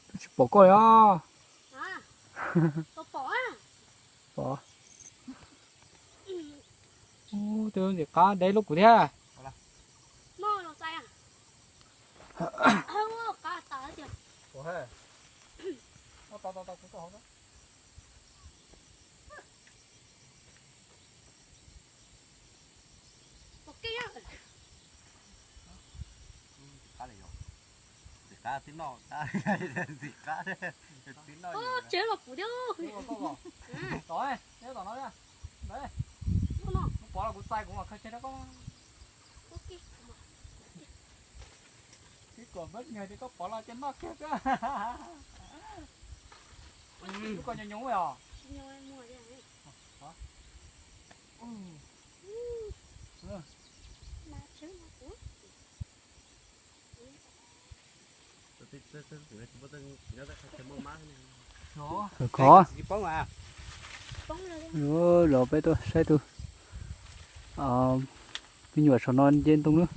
Twb tsis pom koj li os. Pom. Ub, twb ntxim qab deb lub kuv thiab. Ntxim qab, ntxim qab, ntxim qab. Tsev los puv thiab. Tom, neb tom no, ntawd, kuv pov los kuv txais kuv mam khaws tseg rau koj. Twb kom npab nyuag ces koj pov los ces noj kiag xwb. Lub ko nyoos nyoos os. Khov. Los peb tuaj saib tus, me nyuam saum no nce ntoo lawm.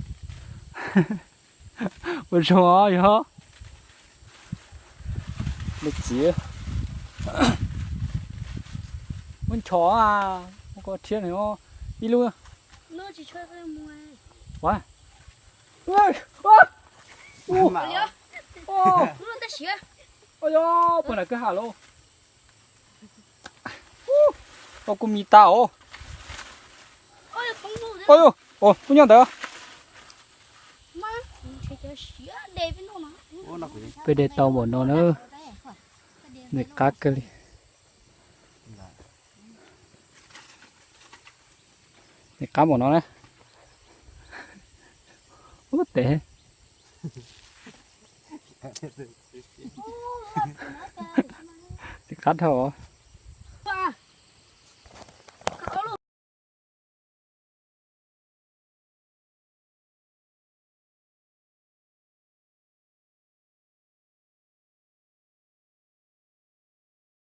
Ua zoo os yog. Me txiv, muab nchos, muab koj thiab ib lub. Ua yog puag nram kwj ha lauj. Ua kuj me tas os. Ua yog, kuj nyob ntawd. Peb de tau npaum no na. Ntxim qab kawg li. Ntxim qab npaum no na. Ub, tes. Ntxim qab dhau.